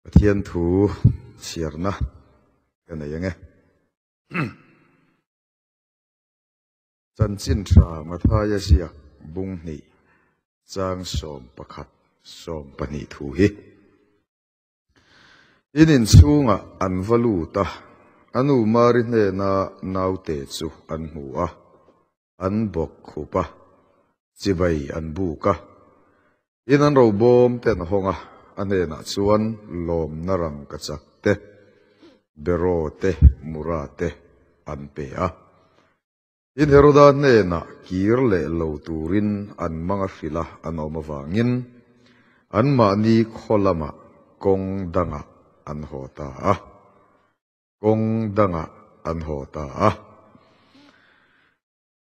Pathian thu chhiarna ka nei ang e. Chanchin tha Mathaia ziak bung hnih chang 11 20 thu hi. In inchhungah an va lut a, a nu Mari hnena naute chu an hmu a, an bawk khup a, chibai an buk a. In an robawm te an hawng a, a hnenah chuan lawmna rangkachak te, beraw te, mura te an pe a. In Heroda hnenah kir leh lo turin an mang a hrilh a an awm avangin anmahni khaw lamah kawng dangah an haw ta a. Kawng dangah an haw ta a.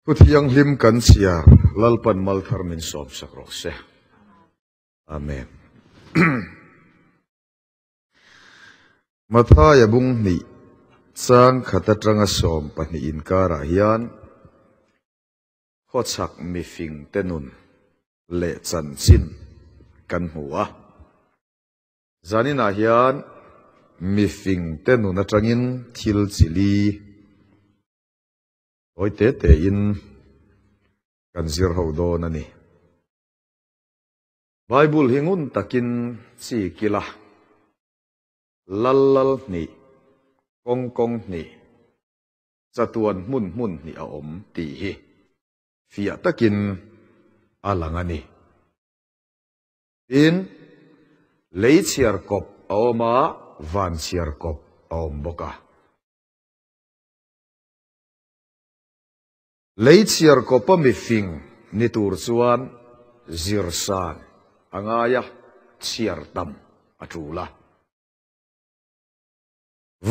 Thu thianghlim kan chhiar Lalpan Malthar min sawmsak rawh se. Amen. Mathaia bung hnih chang khat atanga 12 inkarah hian khawchhak mifing te nun leh chanchin kan hmu a. Zaninah hian mifing te nun atangin thil chili tawi te te in kan zir ho dawn a ni. Bible hi ngun takin chi kila lal lal hnih, kawng kawng hnih, chatuan hmun hmun hnih a awm tih hi fiah takin a lang a ni. Tin, lei chhiar kawp a awm a, van chhiar kawp a awm bawk a. Lei chhiar kawpa mifing ni tur chuan zirsan a ngai a, chhiar tam a tul a.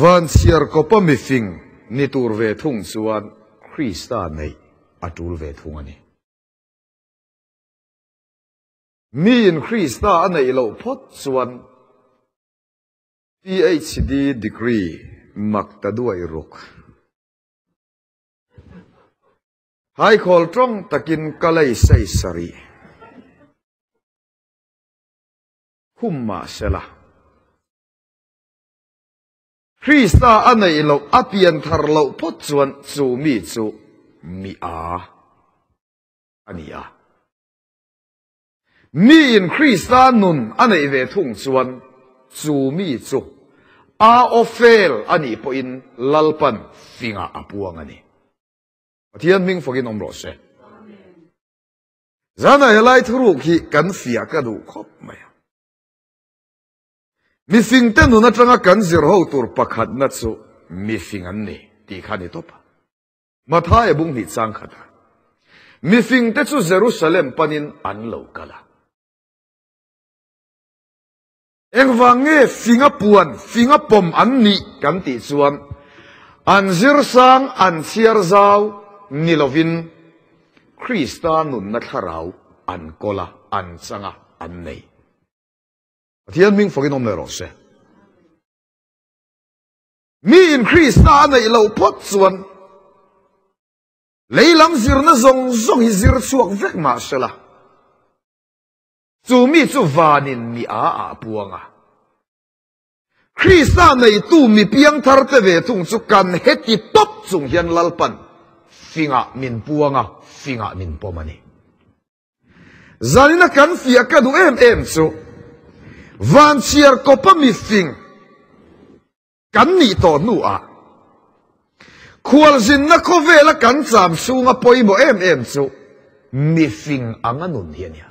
Van chhiar kawpa mifing ni tur ve thung chuan Krista neih a tul ve thung a ni. Miin Krista a neih loh phawt chuan PhD degree mak ta duai ruk. Haikhawl tawng takin ka lei sei sarih khum mah sela. Krista a neih loh a pian thar loh phawt chuan chu mi chu mi a a ni a. Miin Krista nun a neih ve thung chuan chu mi chu a aw fel a nih pawhin Lalpan fingah a puang a ni. Pathian hming fakin awm rawh se. Zanah helai thuruk hi kan fiah ka duh khawp mai a. Mifingte nun atanga kan zir ho tur pakhatna chu mifing an ni tih kha a ni tawp a. Mathaia bung hnih chang khat a, Mifingte chu Jerusalem panin an lo kal a. Engvang nge finga puan, finga pawm an nih kan tih chuan an zirsang, an chhiar zau ni lovin Krista nunna thlarau an kawl a, an chang a, an nei. Pathian hming fakin awm leh rawh se. Mi in Krista a neih loh phawt chuan lei lam zirna zawng zawng hi zir chhuak vek mah sela, chu mi chu vanin mi a ah puang a. Krista neitu mi piangthar te ve thung chu kan heti tawp chung hian Lalpan fingah min puang a, fingah min pawm a ni. Zanina kan fiah ka duh em em chu van chhiar kawpa mi fing kan nih tawh hnuah khualzinna khawvela kan cham chhunga pawimawh em em chu mi fing anga nun hi a nia.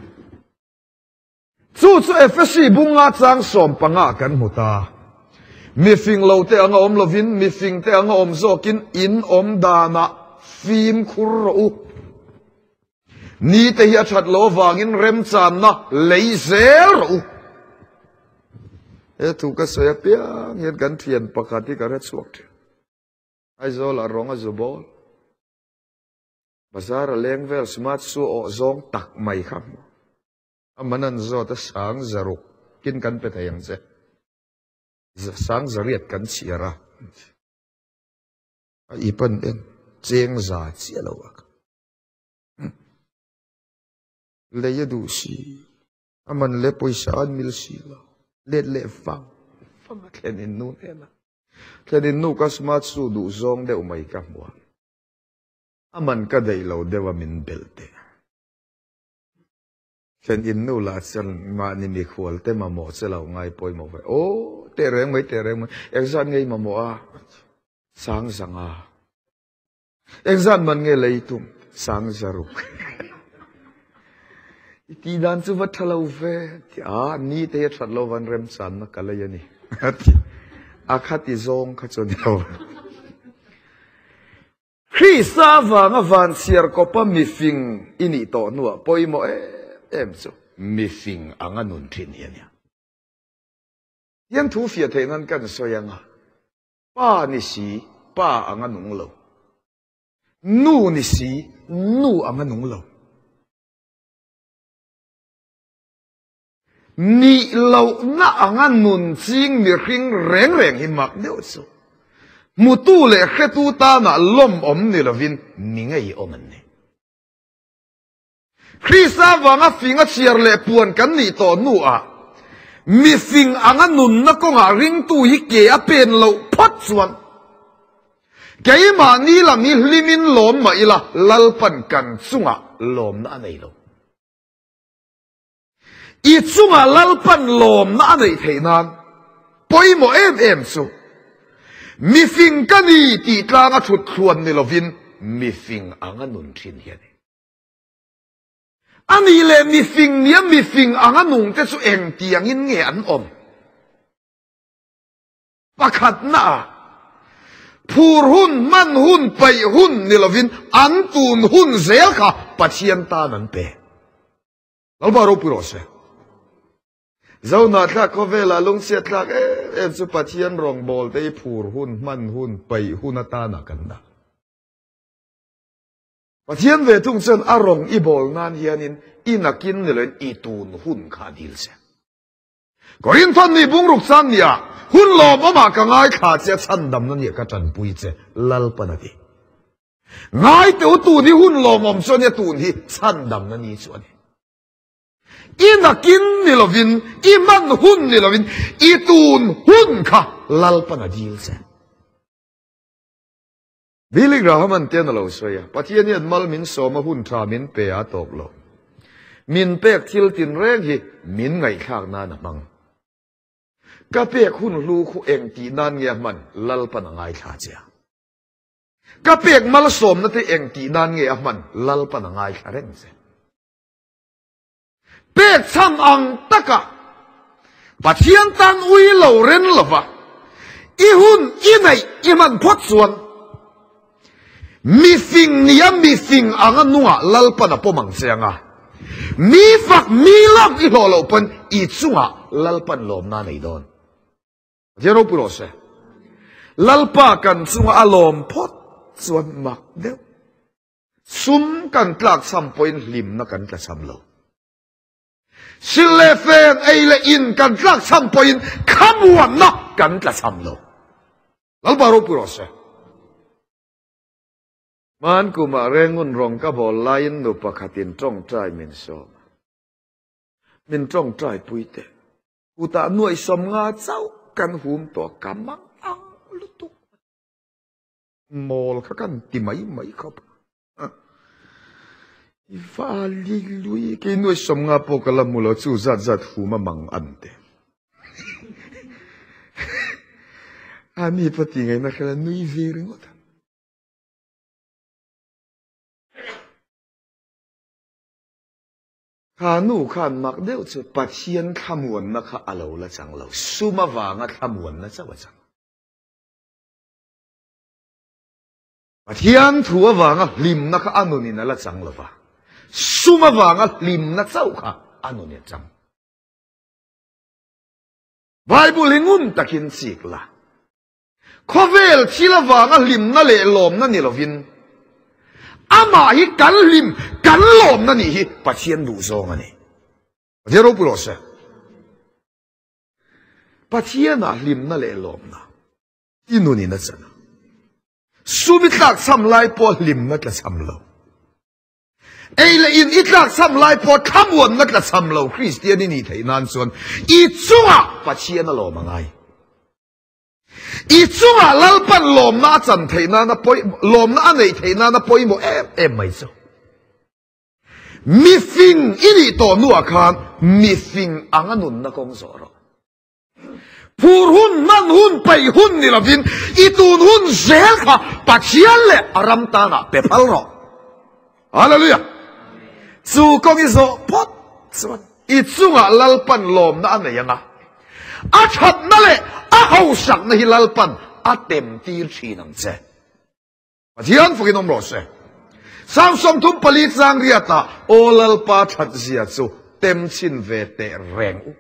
Chu chu Efesi bunga chang 15 kan hmu ta. Mi fing lo te anga awm lovin mi fing te anga awm zawkin in awm danah fimkhur rawh u. Ni te hi a that lo avangin remchanna lei zel rawh u. He thu ka sawi apiang hian kan thian pakhat hi ka hre chhuak thin. Aizawl a rawng a zu bawl. Bazar a leng vel smart su awh zawng tak mai kha hmu. A man an zawt a sang zaruk kin kan pe thei ang che. Sang zariat kan chhiar a. A i pan en cheng za chiah lo a. Lei a duh si, a man leh pawisa an mil si lo, let leh fang. vang a thlen in nu hnenah. Thlen in nu ka smart shoe duh zawng deuh mai ka hmu a. A man ka daih lo deuh a min belh teh. Thlen in nu lah chuan mahni mikhual te mamawh che lo ngai pawimawh ve. Aw teh reng mai teh reng mai engzat nge i mamawh a? Sang zanga. Engzat man nge lei tum? Sang zaruk. I tih dan chu va tha lo ve. Ti a, ni te hi a that lo van remchanna ka lei a ni. A ti. A kha ti zawng kha chu a ni lo. Krista avanga van chhiar kawpa mifing i nih tawh hnuah pawimawh em em chu mifing anga nun thin hi a nia. Hian thu fiah theih nan kan sawi anga. Pa ni si, pa anga nung lo. Nu ni si, nu anga nung lo. Nih lohna anga nun ching mihring reng reng hi mak deuh chu. Hmutu leh hretu tanah lawmawm ni lovin mi ngeiawm an ni. Krista vanga finga chhiar leh puan kan nih tawh hnuah mifing anga nunna kawngah ringtu hi ke a pen loh phawt chuan keimahni lam hi hlimin lawm mah ila Lalpan kan chungah lawmna a nei lo. I chungah Lalpan lawmna a neih theih nan pawimawh em em chu mifing ka ni tih tlanga thut thluan ni lovin mifing anga nun thin hi a ni. A nih leh mifing nia mifing anga nung te chu engtiangin nge an awm? Pakhatna ah, phur hun, hman hun, paih hun ni lovin an tun hun zel kha Pathian tan an pe. Lalpa ropui rawh se. Zohnah thlak khawvelah lungchhiat thlak em em chu Pathian rawngbawlte hi phur hun, hman hun, paih hun atana kan dah. Pathian ve thung chuan a rawng i bawl nan hianin i nakin ni loin i tun hun kha a dil che. Korinthon nih bungruk chang nia hun lawmawmah ka ngaithla che a chhandamna nia ka tanpui che Lalpan a ti. Ngai teh u tun hi hun lawmawm chu a nia tun hi chhandamna ni chu a ni. I nakin ni lovin i hman hun ni lovin i tun hun kha Lalpan a dil che. Billy Graham an tian a lo sawi a, Pathian hian mal min sawm a hun tha min pe a tawp lo. Min pek thil tinreng hi min ngaihthlak nan a hmang. Ka pek hun hlu khu eng tih nan nge a hman Lalpan a ngaithla che a. Ka pek malsawmna te eng tih nan nge a hman Lalpan a ngaithla reng che. Pek chhan ang taka Pathian tan ui lo ren lova i hun i neih i hman phawt chuan mifing nia mifing anga nungah Lalpan a pawm ang che anga mi fak mi lam i hlawh loh pawn i chungah Lalpan lawmna a nei dawn. Pathian ropui rawh se. Lalpa kan chunga a lawm phawt chuan mak deuh. Sum kan tlakchham pawhin hlimna kan tlachham lo. Sil leh fen, ei leh in kan tlakchham pawhin khamuanna kan tlachham lo. Lalpa ropui rawh se. Hman kumah Rengun rawng ka bawl laiin nu pakhatin tawngtai min sawm a. Min tawngtai pui teh. Kutah nuaihsawm nga chauh kan hum tawh ka mang ang lutuk. Mawl kha kan ti mai mai khawp a. I va li lui kei nuai sawmnga pawh ka la hmu lo chu zat zat hum a mang an te. A ni pawh ti ngaihna kha la nui ve ringawt a. Kha nu khan mak deuh chu Pathian thlamuanna kha a lo la chang lo, sum avanga thlamuanna chauh a chang. Pathian thu avanga hlimna kha a nunin a la chang lo va, sum avanga hlimna chauh kha a nunin a chang. Bible hi ngun takin chik la. Khawvel thil avanga hlimna leh lawmna ni lovin, amah hi kan hlim, kan lawmna nih hi Pathian duhzawng a ni. Pathian ropui rawh se. Pathianah hlimna leh lawmna. I nun in a chan a. Sum i tlakchham lai pawh hlimna tlachham lo. Ei leh in i tlakchham lai pawh thlamuanna tlachham lo Kristian i nih theih nan chuan i chungah Pathian a lawm a ngai. I chungah Lalpan lawmna a chan theih nana pawi, lawmna a neih theih nana pawimawh em em mai chu. Mifing i nih tawh hnuah khan mifing anga nunna kawng zawh rawh. Phur hun, hman hun, peih hun ni lovin i tun hun zel kha Pathian leh a ram tanah pe phal rawh. Hallelujah! Chu kawng i zawh phawt chuan i chungah Lalpan lawmna a nei anga, a thatna leh a hausakna hi Lalpan a tem tir thin ang che. Pathian fakin awm rawh se. Psalm 34 chang riatah, Aw Lalpa that zia chu tem chhin ve teh reng u.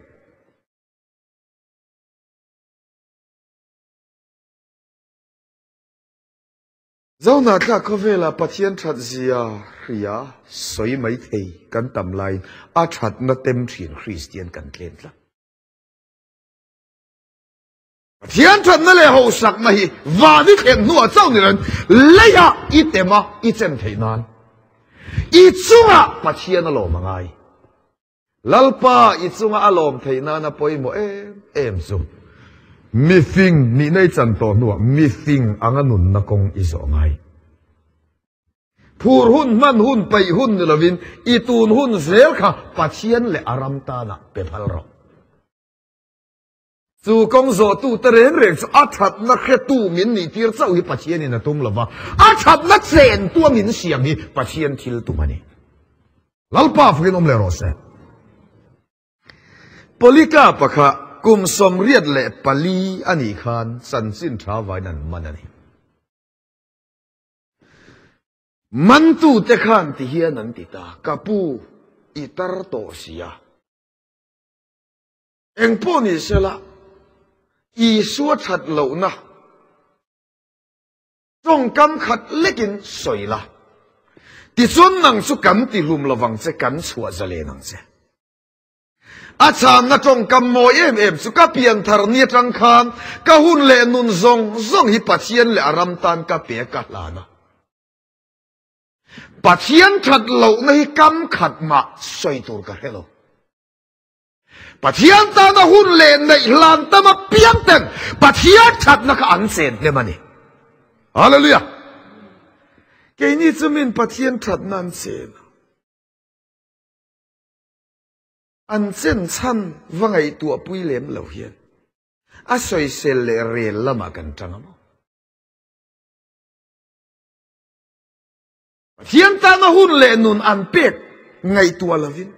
Zohnahthlak khawvelah Pathian that zia hria sawi mai thei kan tam laiin a thatna tem thin Kristian kan tlem tlat. Pathian thatna leh hauhsakna hi van i thlen hnuah chauh ni loin leiah i tem a, i chen theih nan i chungah Pathian a lawm a ngai. Lalpa i chunga a lawm theih nana pawimawh em em chu mifing nihna i chan tawh hnuah mifing anga nunna kawng i zawh ngai. Phur hun, hman hun, peih hun ni lovin i tun hun zel kha Pathian leh a ram tanah pe phal rawh. Chu kawng zawhtute reng reng chu a thatna hretu min nih tir chauh hi Pathianin a tum lova, a thatna chentua min siam hi Pathian thil tum a ni. Lalpa fakin awm leh rawh se. Polika pakha kum 84 a nih khan chanchin tha vain an man a ni. Mantute khan ti hian an ti ta, Ka pu, i tar tawh si a. Eng pawh ni sela, Isua that lohna tawngkam khat lekin sawi la, tichuan nang chu kan tihlum lovang che, kan chhuah zalen ang che. A chhanna tawngkam mawi em em chu ka pianthar ni atang khan ka hun leh nun zawng zawng hi Pathian leh a ram tan ka pe a ka hlan a. Pathian that lohna hi kam khat mah sawi tur ka hre lo. Pathian tana hun leh neih hlan tam apiang ten Pathian thatna kha an chen hnem a ni. Hallelujah! Keini chu min Pathian thatna an chen a. An chen chhan va ngaihtuah pui lem lo hian a sawisel leh rel lamah kan tang a maw? Pathian tana hun leh nun an pek ngaihtuah lovin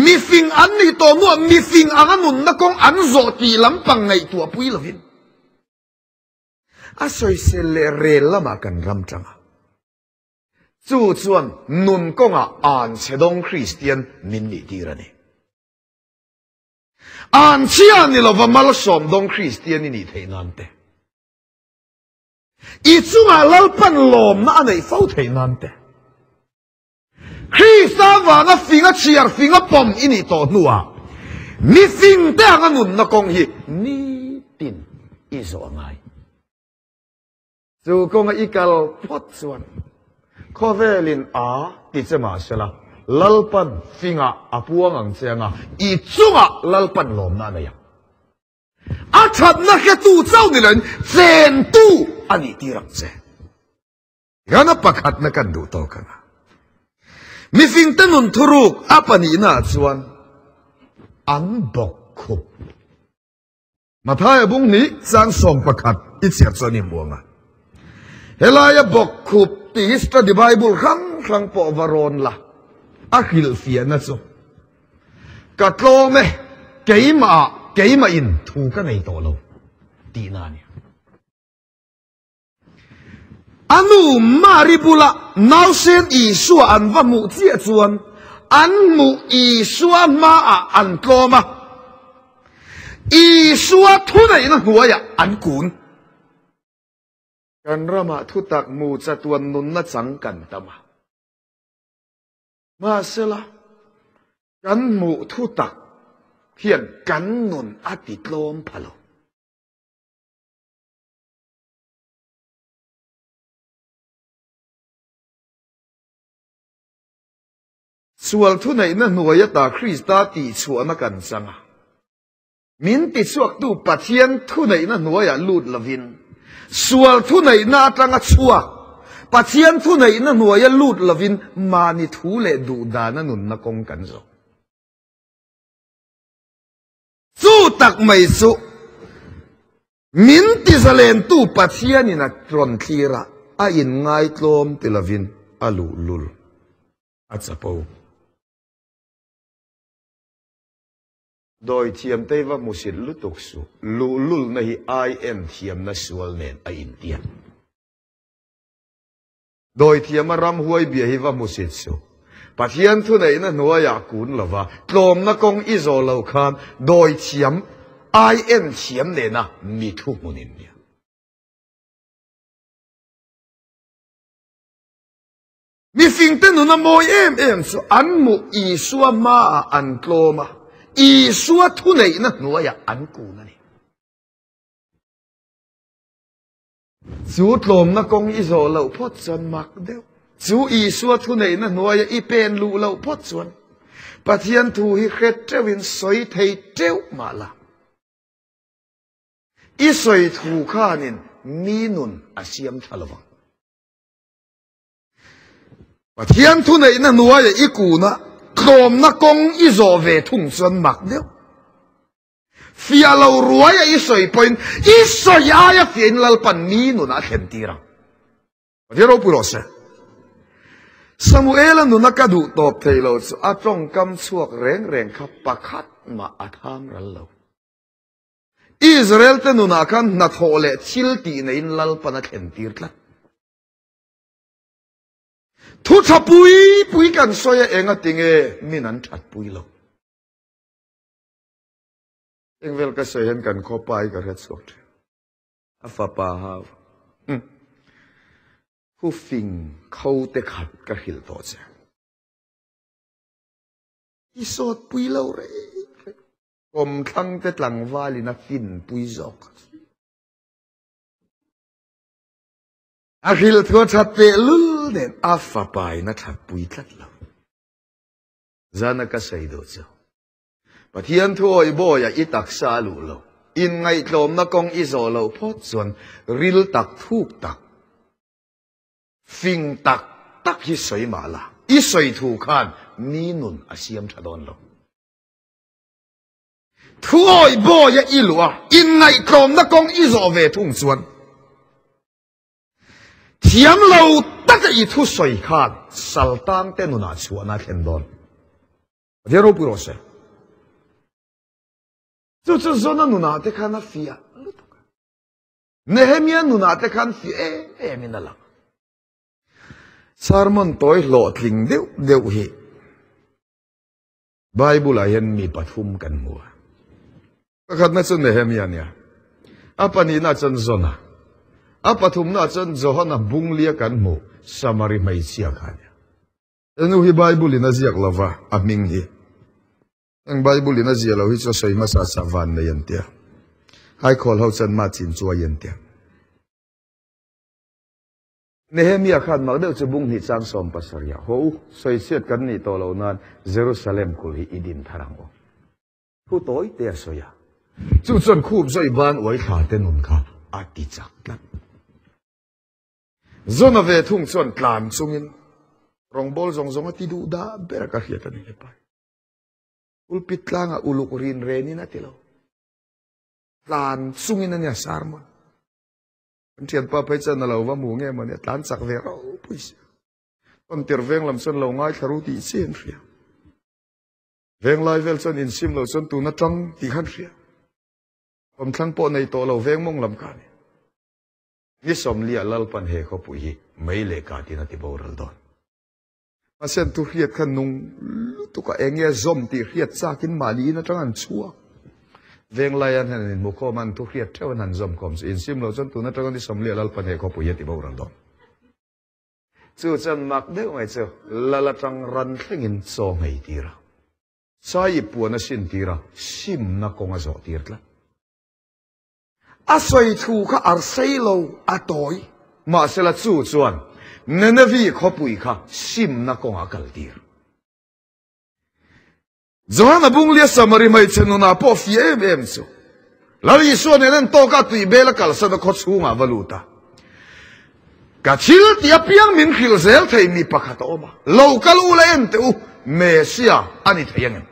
mifing an nih tawh hnuah mifing anga nunna kawng an zawh tih lampang ngaihtuah pui lovin a sawisel leh rel lamah kan ram tang a. Chu chuan nun kawngah an chhe dawng Kristian min nih tir a ni. An chhia ni lova malsawm dawng Kristian i nih theih nan te. I chungah Lalpan lawmna a neih fo theih nan te. Krista vanga finga chhiar finga pawm i nih tawh hnuah mi fing te anga nunna kawng hi nitin i zawh a ngai. Chu kawnga i kal phawt chuan khawvelin a ti che mahsela Lalpan fingah a puang ang che anga i chungah Lalpan lawmna a nei ang. A thatna hretu chauh ni loin chentu a nih tir ang che. Ghana pakhatna kan duh tawk ang a. Mifingte nun thuruk a pahnihnaah chuan an bawk khup. Mathaia bung hnih chang 11 i chhiar chuan i hmu ang a. Helaia bawk khup tih hi study Bible hrang hrang pawh va rawn la a hrilhfiahna chu Ka tlawm e, keimah keimah in thu ka nei tawh lo tihna a ni. A nu Mari bula nausen Isua an va hmuh chiah chuan an hmuh Isua hmaah an tlawm a, Isua thuneihna hnuaiah an kun. Kan ramah thutak hmu chatuan nunna chang kan tam a. Mahsela, kan hmuh thutak hian kan nun a ti tlawm pha lo. Sual thuneihna hnuai ata Krista tihchhuahna kan chang a. Min tichhuaktu Pathian thuneihna hnuaiah lut lovin, sual thuneihna atanga chhuak Pathian thuneihna hnuaia lut lovin mahni thu leh duhdana nunna kawng kan zawh. Chu tak mai chu min tizalentu Pathianin a rawn thlir a, a inngaitlawm ti lovin a luhlul a chapo. Dawi thiamtei va hmusit lutuk suh, luhlulna hi ai en thiamna sual nen a intiat. Dawi thiama ramhuai bia hi va hmusit suh. Pathian thuneihna hnuaiah kun lova tlawmna kawng i zawh lo khan dawi thiam ai en thiam nena mi thuhmun in nia. Mifingte nuna mawi em em chu an hmuh Isua hmaah an tlawm a, Isua thuneihna hnuaiah an kun a ni. Chu tlawmna kawng i zawh loh phawt chuan mak deuh. Chu Isua thuneihna hnuaia i pen luh loh phawt chuan Pathian thu hi hre teuhin sawi thei teuh mah la. I sawi thu khanin mi nun a siam tha lovang. Pathian thuneihna hnuaia i kuna tlawmna kawng i zawh ve thung chuan mak deuh. Fiah lo ruaia i sawi pawhin i sawi aia fiahin Lalpan mi nunah a thlen tir ang. Pathian ropui rawh se. Samuela nuna ka duh tawp thei lo chu a tawngkam chhuak reng reng kha pakhat mah a tham ral lo. Israel te nunah khan hnathawh leh thil tih neiin Lalpan a thlen tir tlat. Thu tha pui pui kan sawi a enga tinge min an that pui lo. Eng vel ka sawi hian kan khaw pa hi ka hre chhuak thin. A fapa hau. Thu fing kho te khat ka hrilh tawh che. I sawt pui lo reng reng. Kawmthlang te tlangvalin a fin pui zawk. A hrilh thu a that tehlul nen a fapain a that pui tlat lo. Zana ka sawi duh chu. Pathian thu awih bawiah i taksa a luh lo. Inngaihtlawmna kawng i zawh loh phawt chuan ril tak thuk tak, fing tak tak hi sawi mah la, i sawi thu khan mi nun a siam tha dawn lo. Thu awih bawiah i luh a, inngaihtlawmna kawng i zawh ve thung chuan thiam lo taka i thu sawi khan saltang te nunah chhuahna a thlen dawn. Pathian ropui rawh se. Chu chu Zona nunah te khan a fiah lutuk a. Nehemia nunah te khan fiah em em in a lang. Sermon tawi hlawhtling deuh deuh hi Bible ah hian mi pathum kan hmu a. Pakhatna chu Nehemia a nia. A pahnihna chuan Zona. A pathumna chuan Johana bunglia kan hmu Samari hmeichhia kha a nia. Henu hi Bible in a ziak lo va, a hming hi. Heng Bible in a ziah lo hi chu a sawi hmasa sa van nei an tia. Haikhawl ho chuan mah chin chuai an tia. Nehemia khan mak deuh chu bung hnih chang 70 ah, Haw u, sawichhiat kan nih tawh loh nan Jerusalem kulh hi i din thar ang u. Thu tawi te a sawi a. Chu chuan khup zawi ban uai thla te nun kha a ti chak tlat. Zona ve thung chuan tlan chungin rawngbâwl zawng zawng a ti duh dah ber a ka hriat a ni hepai. Pulpit tlangah uluk rin renin a ti lo. Tlan chungin a nia sermon. Kan thianpa phei chuan a lo va hmu nge mawni a tlan chak ve ropui si. Tawn tir veng lam chuan lo ngaithla ru tih chi an hria. Veng lai vel chuan insim lo chuan tun atang tih khan hria. Kawmthlang pawh nei tawh lo veng mawng lam kha a ni. Ni sawmliah Lalpan he khawpui hi mei leh kah tin a ti boral dawn. Mahse an thu hriat kha nung lutuk a eng nge zawm tih hriat chakin mahni in atang an chhuak. Venglai an han inhmu khawm a, an thu hriat theuh an han zawm khawm chu insim loh chuan tun atanga ni 40 Lalpan he khawpui hi a ti boral dawn. Chu chuan mak deuh mai chu Lal atang ran thlengin chaw nghei tir a, sai puan a sin tir a, simna kawng a zawh tir tlat. A sawi thu kha a sei lo, a tawi. Mahsela chu chuan Nineveh khawpui kha simna kawngah a kaltir. Johana bunglia Samari hmeichhe nunah pawh fiah em em chu. Lal Isua nen an tawk a, tui bel a kalsan a khaw chhungah va lut a. Ka thil tih apiang min hrilh zel thei mi pakhat a awm a, lo kal u la en teh u, Messia a ni thei angem?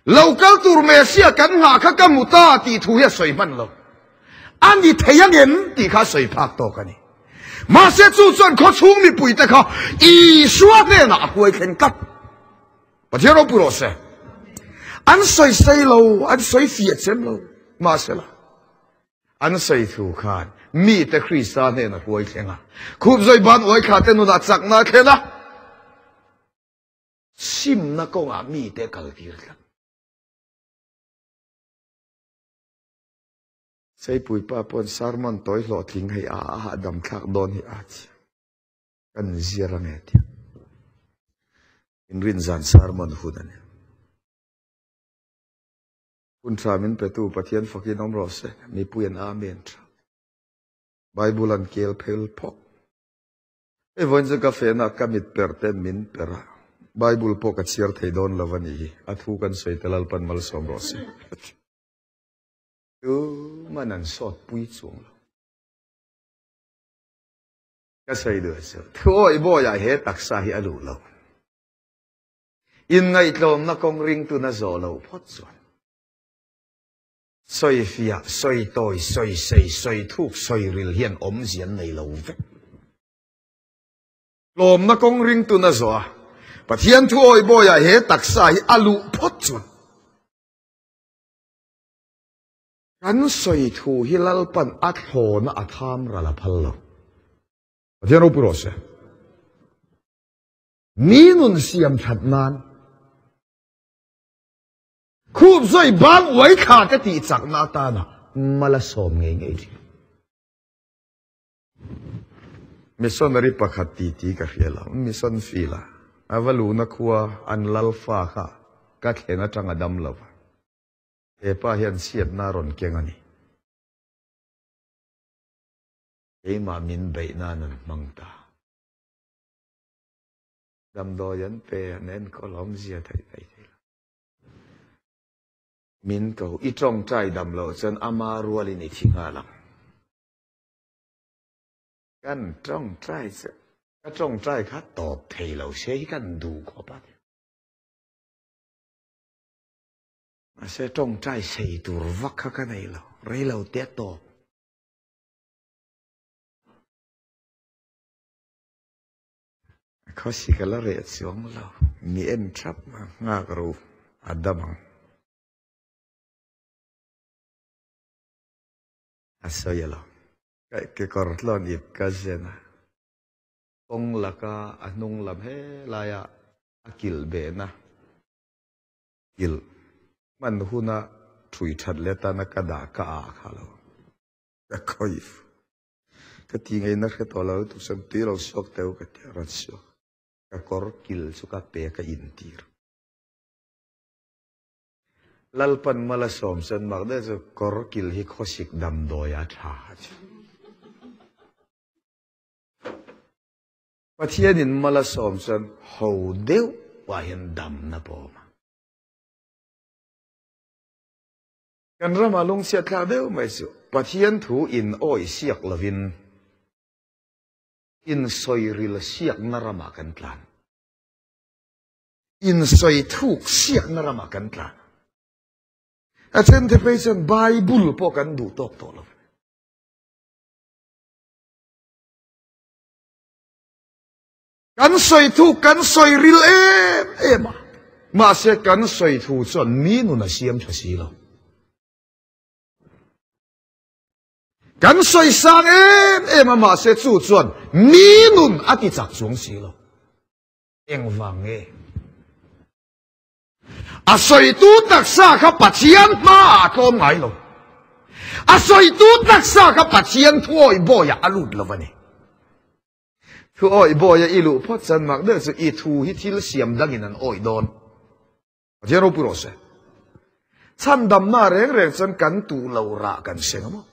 Lo kal tur Messia kan nghah kha ka hmu ta tih thu hi a sawi hman lo. A ni thei angem tih kha a sawi phak tawk a ni. Mahse chu chuan khaw chhung mipuite kha Isua hnenah a huai thleng tlat. Pathian ropui rawh se. An sawi sei lo, an sawi fiah chem lo. Mahse la, an sawi thu khan mite Krista hnenah huai thleng a. Khup zawi ban uai thla te nunah chakna a thlen a. Simna kawngah mite a kaltir tlat. Seipui pa pawn sermon tawi hlawhtling hei a a hahdam thlak dawn hi a chiang. Kan zir ange tih. Inrin zan sermon hun a ni. Hun tha min petu Pathian fakin awm rawh se. Mipui an Amen tha. Bible an kel phel phawk. Hei vawiin chu ka fehna ka mit per ten min per a, Bible pawh ka chhiar thei dawn lo a nih hi, a thu kan sawi te Lalpan malsawm rawh se. Tuman an sawt pui chuang lo. Ka sawi duh chu, thuawih bawiah he taksa hi a luh lo. Inngaihtlawmna kawng ringtuna zawh loh phawt chuan. Sawi fiah, sawi tawi, sawi sei, sawi thuk, sawi ril hian awmzia an nei lo vek. Tlawmna kawng ringtun a zawh a, Pathian thu awi bawiah he taksa hi a luh phawt chuan kan sawi thu hi Lalpan a thlawna a tham ral a phal lo. Pathian ropui rawh se. Mi nun siam that nan Khup zawi bang uai thla te tih chakna atana mal a sawm ngei ngei thin. Missionary pakhat ti ti ka hria lo, mission field a a va luhna khua an lal fa kha ka thlen atang a dam lo va, he pa hian chhiatna a rawn keng a ni. Keimah min beih nan an hmang ta. Damdawi an pe, an enkawl awmzia theih thei thei lo. Min ko, i tawngtai dam loh chuan ama rualin i thi nghal ang. Kan tawngtai chu, ka tawngtai kha tawp thei lo se hi kan duh khawp a. Mahse tawngtai sei tur vak kha ka nei lo, rei lo te a tawp. Khawsik a la reh chuang lo, mi en thap a nghak ro a dam ang. A sawi a lo. Ka kekawr tlawn ip ka zen a, kawng laka a hnung lam helaia a kilh behna kilh hman huna ṭhui ṭhat leh atana ka dah ka ah kha lo. Ka khawih. Ka ti ngei na hre tawh lo lutuk chuan tui lo suak teuh ka ti a rawn suak. Ka kawr kil chu ka pe ka intir. Lalpan mala sawm chuan mak deuh chu kawr kil hi khawsik damdawi a tha a ti. Pathianin mala sawm chuan ho deuh pah hian damna pawh a awm a. Kan ramah lungchhiat thlak deuh mai chu Pathian thu in awih siak lovin in sawi ril siakna ramah kan tlan. In sawi thuk siakna ramah kan tlan. A then te phei chuan Bible pawh kan duh tawk tawh lo. Kan sawi thu kan sawi ril em em a, mahse kan sawi thu chuan mi nun a siam tha si lo. Kan sawi sang em em a, mahse chu chuan mi nun a ti chak chuang si lo. Engvang nge? A sawitu taksa kha Pathian hmaah a tlawm ngai lo. A sawitu taksa kha Pathian thuawih bawiah a lut lo a ni. Thu awih bawi a i luh phawt chuan mak deuh chu i thu hi thil siam dangin an awih dawn. Pathian ropui rawh se. Chhandamna reng reng chuan kan tuh lo rah kan seng a maw?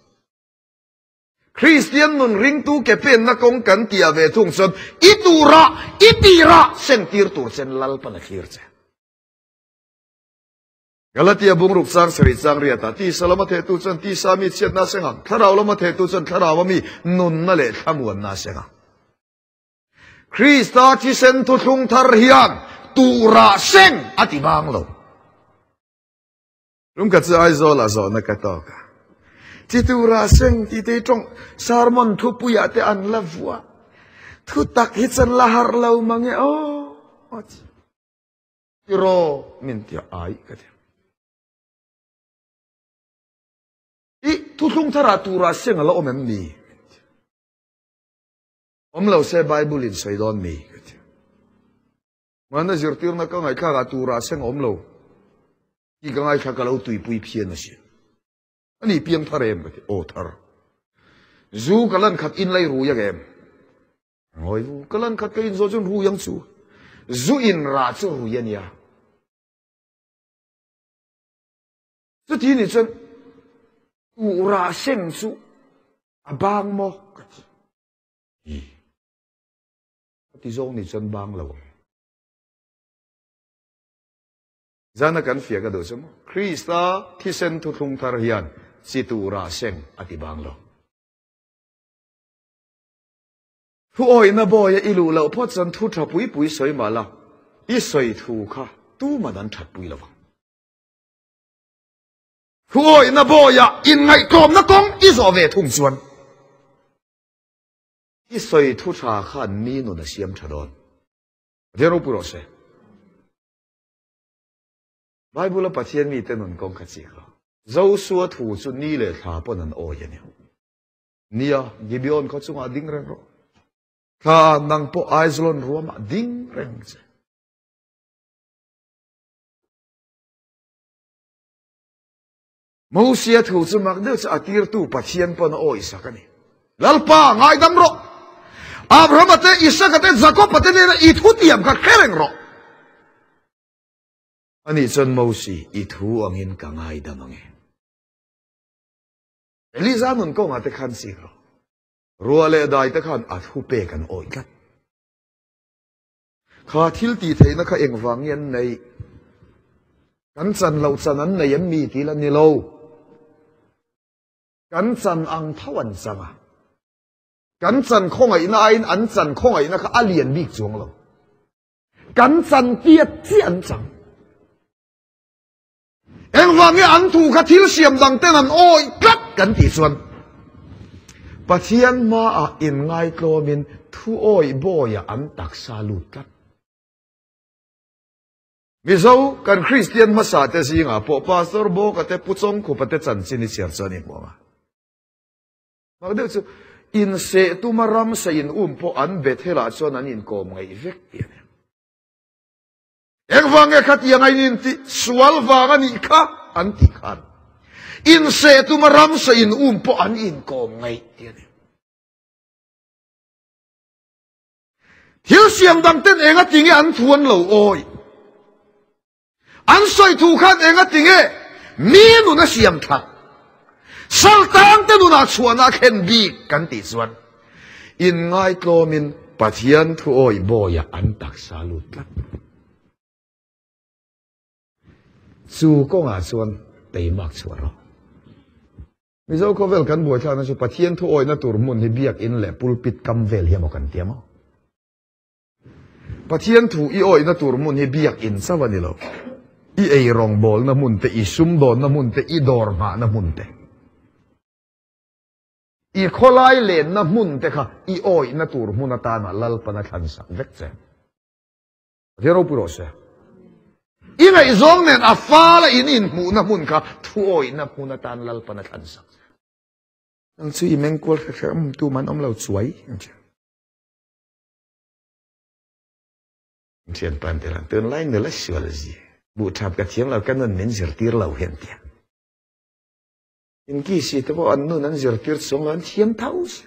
Kristian nun ringtu ke penna kawng kan tia ve thung chuan i tuh rah, i tih rah seng tir tur chen Lalpan a thlir che. Galatia bungruk chang sarih chang riatah tisa lama thehtu chuan tisa mi chhiatna a seng ang, thlarau lama thehtu chuan thlaraua mi nunna leh thlamuanna a seng ang. Krista thisen thuthlung thar hian tuhrah seng a ti bang lo. Lungkhat chu Aizawl ah zawhna ka tawk a. Chi tuhrah seng tih te hi tawng sermon thupuiah te an la vuah. Thu tak hi chuan la harh lo mange aw. Tiraw min ti a ai ka ti. I thuthlung tharah turah seng a la awm em ni? Awm lo se Bible in sawi dawn mi ka ti. Mahna zirtirna ka ngaihthlakah turah seng a awm lo tih ka ngaithla ka lo tuipui phian a sin. Ani piang thar em ka ti. Aw thar. Zu ka lan khat in lei rui ang em? Ngawi vu, ka lan khat ka in zawh chuan rui ang chu. Zu in rah chu rui a nia. Chuti ni chuan u rah seng chu a bang maw ka ti. Hi. Ka ti zawng ni chuan bang lo ang. Zana kan fiah ka duh chu maw? Krista thisen thuthlung thar hian chi tu rah seng a ti bang lo. Thu awihna bawia i luh loh phawt chuan thu tha pui pui sawi mah la, i sawi thu kha tuman an that pui lo vang. Thu awihna bawia inngaihtlawmna kawng i zawh ve thung chuan i sawi thu tha khan mi nun a siam tha dawn. Pathian ropui rawh se. Bible-a Pathian mite nun kawng kha chik lo. Josua thu chu ni leh thla pawn an awi a ni. Nia, Gibeon khaw chungah ding reng rawh. Thla nang pawh Aizalon ruamah ding reng che. Mosia thu chu mak deuh chu a tirtu Pathian pawn a awih sak a ni. Lalpa, ngaidam rawh. Abrahama te, Isaka te, Jakoba te nena i thu tiam kha hre reng rawh. Ani chuan Mosi, i thu angin ka ngaidam ang e. Eliza nun kawngah te khan sik rawh. Ruah leh dai te khan a thu pek an awih tlat. Kha thil tih theihna kha engvang nge an neih? Kan chan loh chan an nei em mi tih la ni lo. Kan chan ang tho an chang a. Kan chan khawngaihna aiin an chan khawngaihna kha a lian bik chuang lo. Kan chan tiat chiah an chang. Engvang nge an thu kha thil siam dang ten an awih tlat kan tih chuan Pathian hmaah inngaitlawmin thu awih bawiah an taksa lut tlat. Mizo kan Kristian hmasa te zingah pawh Pastor Bawka te Pu Chawngkhupa te chanchin i chhiar chuan i hmu ang a. Mak deuh chu inseh tuma ramsa in um pawh an Bethel-ah chuan an inkawm ngaih vek tih a ni. Engvang nge khatiang a in intih sual vang a nih kha an tih khan inseh tuma ramsa in um pawh an inkawm ngaih tih a ni. Thil siam dang ten enga tinge an thu an lo awi? An sawi thu khan enga tinge mi nun a siam that? Saltang te nunah chhuahna a thlen bik kan tih chuan inngaitlawmin Pathian thu awih bawiah an taksa lut tlat. Chu kawngah chuan teimak chhuah rawh. Mizo khawvel kan buaithlakna chu Pathian thu awihna tur hmun hi biakin leh pulpit kam vel hi emaw kan ti a maw? Pathian thu i awihna tur hmun hi biakin chauh a ni lo. I ei rawngbawlna hmun te, i sumdawnna hmun te, i dawr nghahna hmun te, i khawlai lenna hmun te kha i awihna tur hmun atana Lalpan a thlansak vek che. Pathian ropui rawh se. I ngaihzawng nen a fala in inhmuhna hmun kha thu awihna hmun atan Lalpan a thlansak che. Nang chu i mengkual hre hre awm tu man awm lo chuai ang che. Thian pan te lang tun lai nula sual zi buh thap ka thiam lo ka nun min zirtir lo hian tia. In ki si te pawh an nun an zirtir chuang lo an thiam tho si.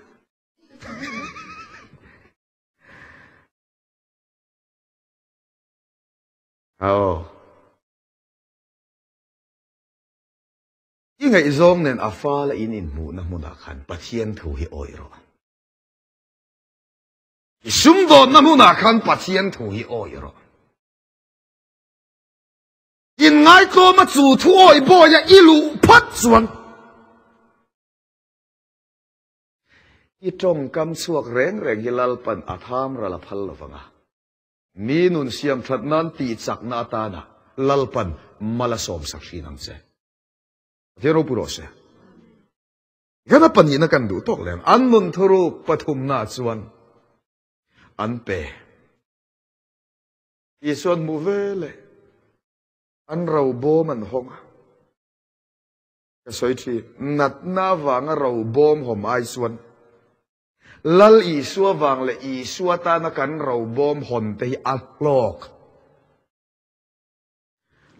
Aw. I ngaihzawng nen a fala in inhmuhna hmunah khan Pathian thu hi awih rawh. I sumdawnna hmunah khan Pathian thu hi awih rawh. Inngaitlawma chu thu awih bawia i luh phawt chuan i tawngkam chhuak reng reng hi Lalpan a tham ral a phal lovang a. Mi nun siam that nan tih chakna atana Lalpan mal a sawmsak thin ang che. Pathian ropui rawh se. Ghana pahnihna kan duh tawk leh ang. An nun thuruk pathumna chuan an pe. Isuan hmuh ve leh an ro bawm an hawng a. Ka sawi thin, natna avanga ro bawm hawm ai chuan Lal Isua vang leh Isua tana kan ro bawm hawn te hi a hlawk.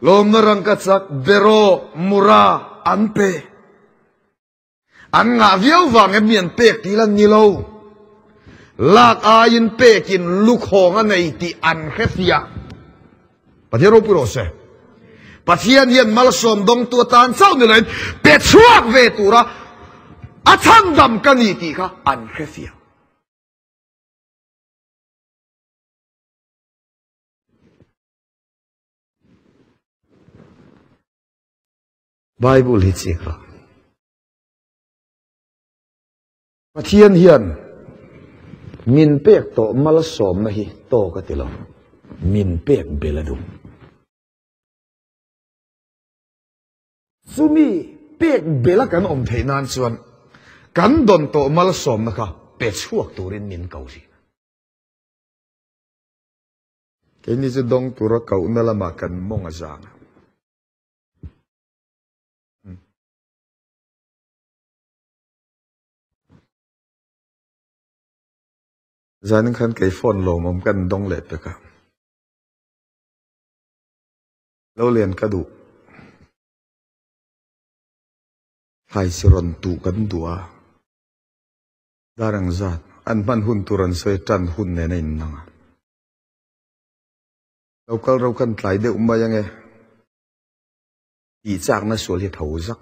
Lawmna rangkachak beraw mura an pe. An ngah viau vang em mi an pek tih lan ni lo. Lak aiin pekin lukhawng a nei tih an hre fiah. Pathian ropui rawh se. Pathian hian malsawm dawngtu atan chauh ni loin pe chhuak ve tura a chhandam ka ni tih kha an hre fiah. Bible hi chik rawh. Pathian hian min pek tawh malsawmna hi tawk a ti lo, min pek bel a duh. Chumi pek bela kan awm theih nan chuan kan dawn tawh malsawmna kha pe chhuak turin min ko thin. Keini chu dawng tura kohna lamah kan mawng a zang a. Zanin khan kei phone lawmawm kan dawng leh pek a. Lo lian ka duh. Thlai si rawn tuh kan duh a. Dar ang zat an hman hun tur an sawi tan hun nen a innang a. Lo kal ro khan tlai deuh mai ange. Tih chakna sual hi tho zak.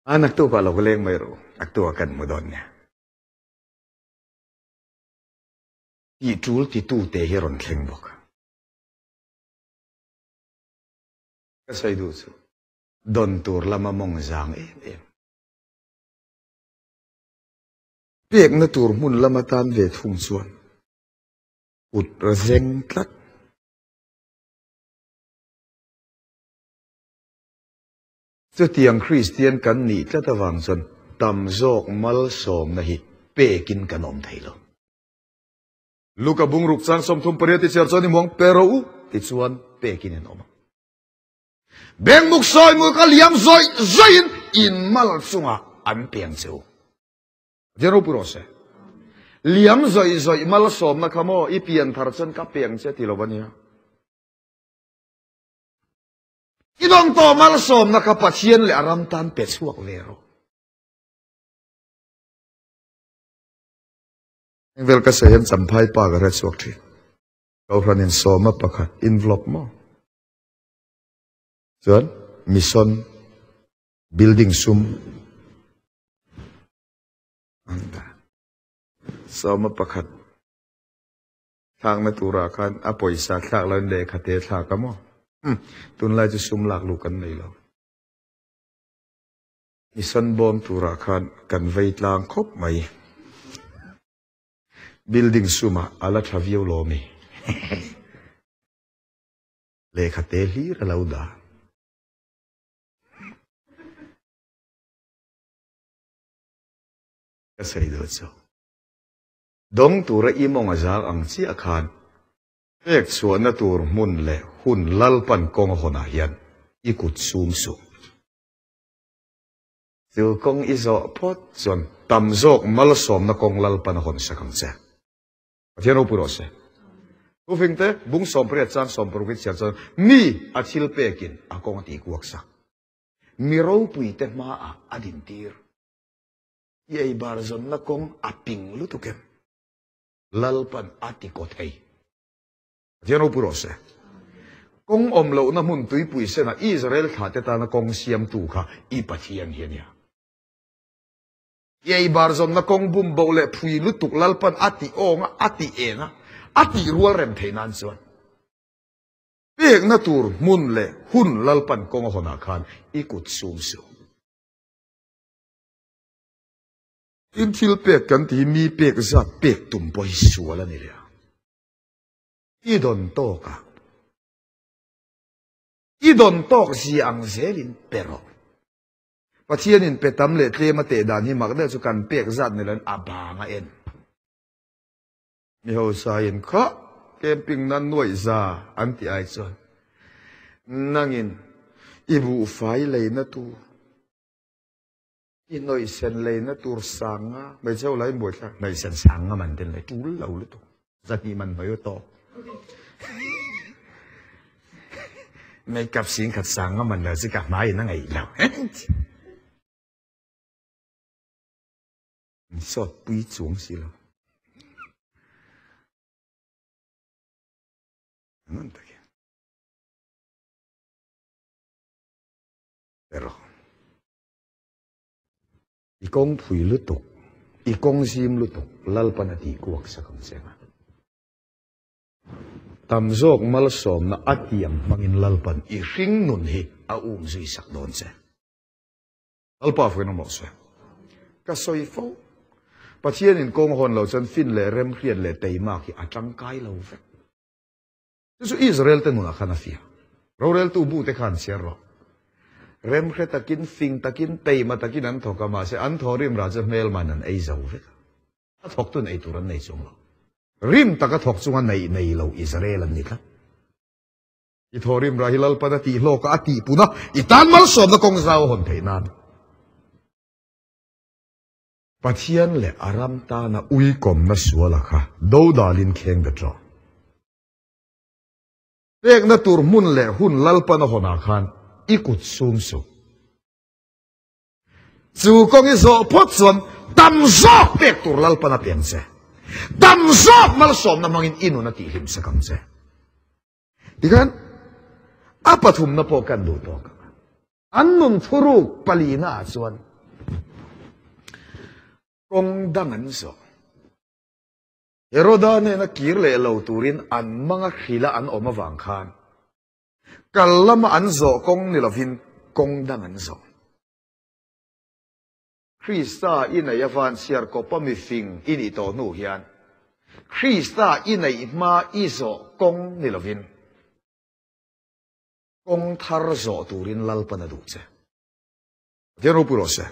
A naktuk ah lo ka leng mai ru. Naktuk ah kan hmu dawn nia. Tih tul titu te hi rawn thleng bawk. Ka sawi duh chu dawn tur lama mawng zang em em. Pekna tur hmun lama tan ve thung chuan kut zeng tlat. Chutiang Kristian kan nih tlat avang chuan tam zawk malsawmna hi pekin kan awm thei lo. Luka bungruk chang 38 i chhiar chuan i muang pe rawh u tichuan pekin in awm ang. Bengmuk sawi mul ka liam zawih zawihin in mal chungah an piang che u. Pathian ropui rawh se. Liam zawih zawih malsawmna kha maw i pian thar chuan ka piang che ti lo a nia. I dawng tawh malsawmna kha Pathian leh a ram tan pe chhuak ve rawh. Engvel ka sawi hian Champhai pa ka hre chhuak thin. Kohhran in sawma pakhat envelope maw? Chuan mission building sum an dah. Sawma pakhat thlakna turah khan a pawisa thlak loin lehkha te thlak a maw? Tunlai chu sum lak luh kan nei lo. Mission bawm turah khan kan vei tlang khawp mai. Building sumah a la tha viau lo mi. Lehkha te hlir a lo dah. Ka sawi duh chu. Dawng tura i mawng a zang ang chiah khan pek chhuahna tur hmun leh hun Lalpan kawng a hawnah hian i kut sum suh. Chu kawng i zawh phawt chuan tam zawk malsawmna kawng Lalpan a hawn sak ang che. Pathian ropui rawh se. Thufing te bung 80 chang 60 in chhiar chuan mi a thil pekin a kawng a tih kuak sak. Mi ropui te hmaah a din tir. I ei bar zawnna kawng a ping lutuk em? Lalpan a ti kaw thei. Pathian ropui rawh se. Kawng awm lohna hmun tuipui senah Israel thlah te tana kawng siamtu kha i Pathian hi a nia. I ei bar zawnna kawng bum bo leh phui lutuk Lalpan a tih awng a, a tih eng a, a tih rual rem theih nan chuan pekna tur hmun leh hun Lalpan kawng a hawnah khan i kut sum suh. Tin thil pek kan tih hi mi pek zat pek tum pawh hi sual a ni leh a. I dawn tawkah i dawn tawk zia ang zelin pe rawh. Pathianin pe tam leh tlem a teh dan hi mak deuh chu kan pek zat ni loin a bang a en. Mi hausain kha camping nan nuaih za an tih ai chuan nangin i buhfai leina tur, i hnawihsen leina tur sang nga, hmeichhe ho lahin buaithlak hnawihsen sang nga man ten lei tul lo lutuk, zahnih man hnawih aw tawk. Makeup sing khat sang nga man lo chu ka hmai in a ngaih lo. An sawt pui chuang si lo. An takin. Pero i kawng phui lutuk, i kawng zim lutuk Lalpan a tih kuak sak ang che nga. Tam zawk malsawmna a tiang hmangin Lalpan i hring nun hi a um zui sak dawn che. Lalpa fuin awm rawh se. Ka sawi fo. Pathianin kawng hawn lo chuan fin leh remhriat leh teimak hi a tangkai lo vek. Chu chu Israel te nunah khan a fiah. Roreltu bu te khan chhiar rawh. Remhre takin, fing takin, teima takin an thawk a, mahse an thawhrim rah chu hmelman an ei zo vek a. A thawktun ei tur an nei chung lo. Rim taka thawk chunga neih nei lo Israel an ni tlat. I thaw rim rah hi Lalpan a tih hlawk a, a tih pun a, i tan malsawmna kawng zau a hawn theih nan. Pathian leh a ram tana uikawmna suala kha dodalin kheng bet rawh. Pekna tur hmun leh hun Lalpan a hawnah khan i kut sum suh. Chu kawng i zawh phawt chuan tam zawk pek tur Lalpan a piang che. Tam zawk malsawmna hmangin i nun a tihhlim sak ang che. Tikhan a pathumna pawh kan duh tawk ang a. An nun thuruk palina ah chuan kawng dang an zawh. Heroda nena kir leh lo turin an manga hrila an awm avang khan Kal lama an zawh kawng ni lovin kawng dang an zawh. Krista i neih avan chhiar kawpa mifing i nih tawh hnu hian Krista i neih hma i zawh kawng ni lovin kawng thar zawh turin Lalpan a duh che. Pathian ropui rawh se.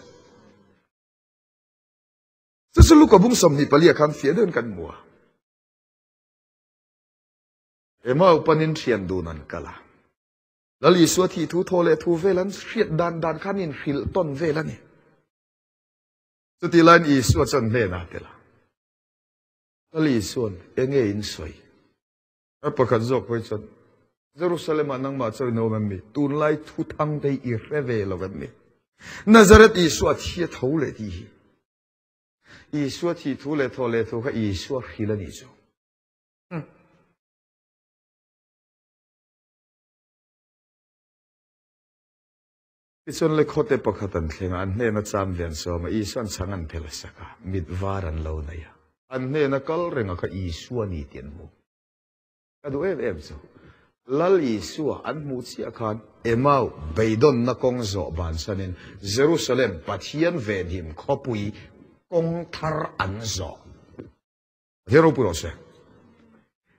Chu chu Luka bung 24 ah khan fiah deuhin kan hmu a. Emau panin thian dun an kal a. Lal Isua thih thu thaw leh thu vel an hriat dan dan khan inhrilh tawn vel a ni. Chutih laiin Isua chuan hnenah a tel a. Lal Isua'n, Enge in sawi? A pakhat zawk hawi chuan, Jerusalem-ah nangmah chaw in awm em mi? Tunlai thu thang te hi i hre ve lo em mi? Nazareth Isua thi a tho leh tih hi. Isua thih thu leh thaw leh thu kha Isua hrilh a nih chu. Tichuan lekhawte pakhat an thleng a, an hnena cham ve an sawm a, Isua'n chhang an phel a sak a, mit var an lo nei a. An hnena kal reng a kha Isua ni tih an hmu. Ka duh em em chu, Lal Isua an hmuh chiah khan Emau beidawnna kawng zawh bansanin Jerusalem Pathian venhim khawpui kawng thar an zawh. Pathian ropui rawh se.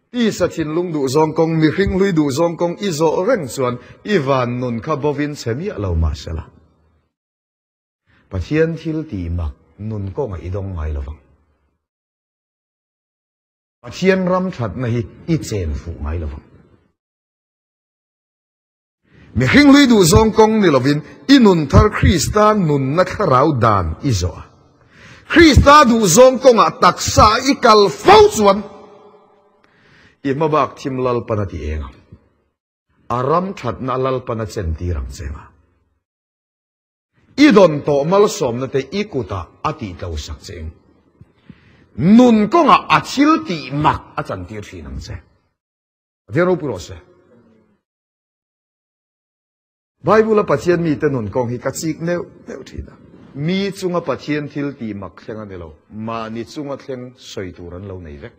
Tisa thinlung duh zawng kawng, mihring hlui duh zawng kawng i zawh reng chuan i van nun kha bovin chhe miah lo mah sela. Pathian thil tih mak nun kawngah i dawng ngai lovang. Pathian ram thatna hi i chen fuh ngai lovang. Mihring hlui duh zawng kawng ni lovin i nun thar Krista nunna thlarau dan i zawh a. Krista duh zawng kawngah taksa i kal fo chuan i hmabak thim Lalpan a ti eng ang. A ram thatna Lalpan a chentir ang che nga. I dawn tawh malsawmna te i kutah a tih tlo sak che eng. Nun kawngah a thil tih mak a chantir thin ang che. Pathian ropui rawh se. Bible a Pathian mite nun kawng hi ka chik neuh neuh thin a. Mi chunga Pathian thil tih mak thleng a ni lo, mahni chunga thleng sawi tur an lo nei vek.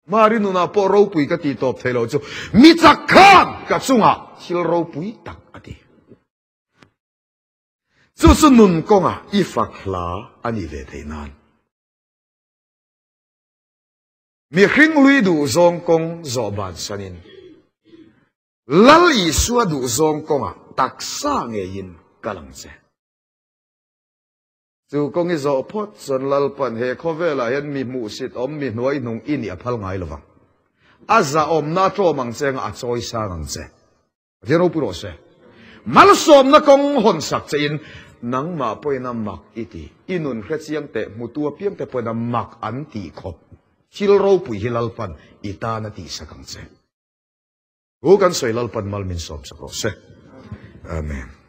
Mari nunah pawh ropui ka tih tawp thei lo chu mi chak khan ka chungah thil ropui tak a ti. Chu chu nun kawngah i fak hla a nih ve theih nan. Mihring hlui duhzawng kawng zawh bansanin Lal Isua duhzawng kawngah taksa ngeiin kal ang che. Chu kawng i zawh phawt chuan Lalpan he khawvelah hian mi hmuhsit awm, mi hnuaihnung i nih a phal ngai lovang. A zahawmna a tlawm ang che anga a chawi sang ang che. Pathian ropui rawh se. Malsawmna kawng hawn sak che in nangmah pawhin a mak i ti. I nun hrechiang teh hmutu apiang te pawhin a mak an tih khawp. Thil ropui hi Lalpan i tan a tihsak ang che. Thu kan sawi Lalpan mal min sawm sak rawh se. Amen.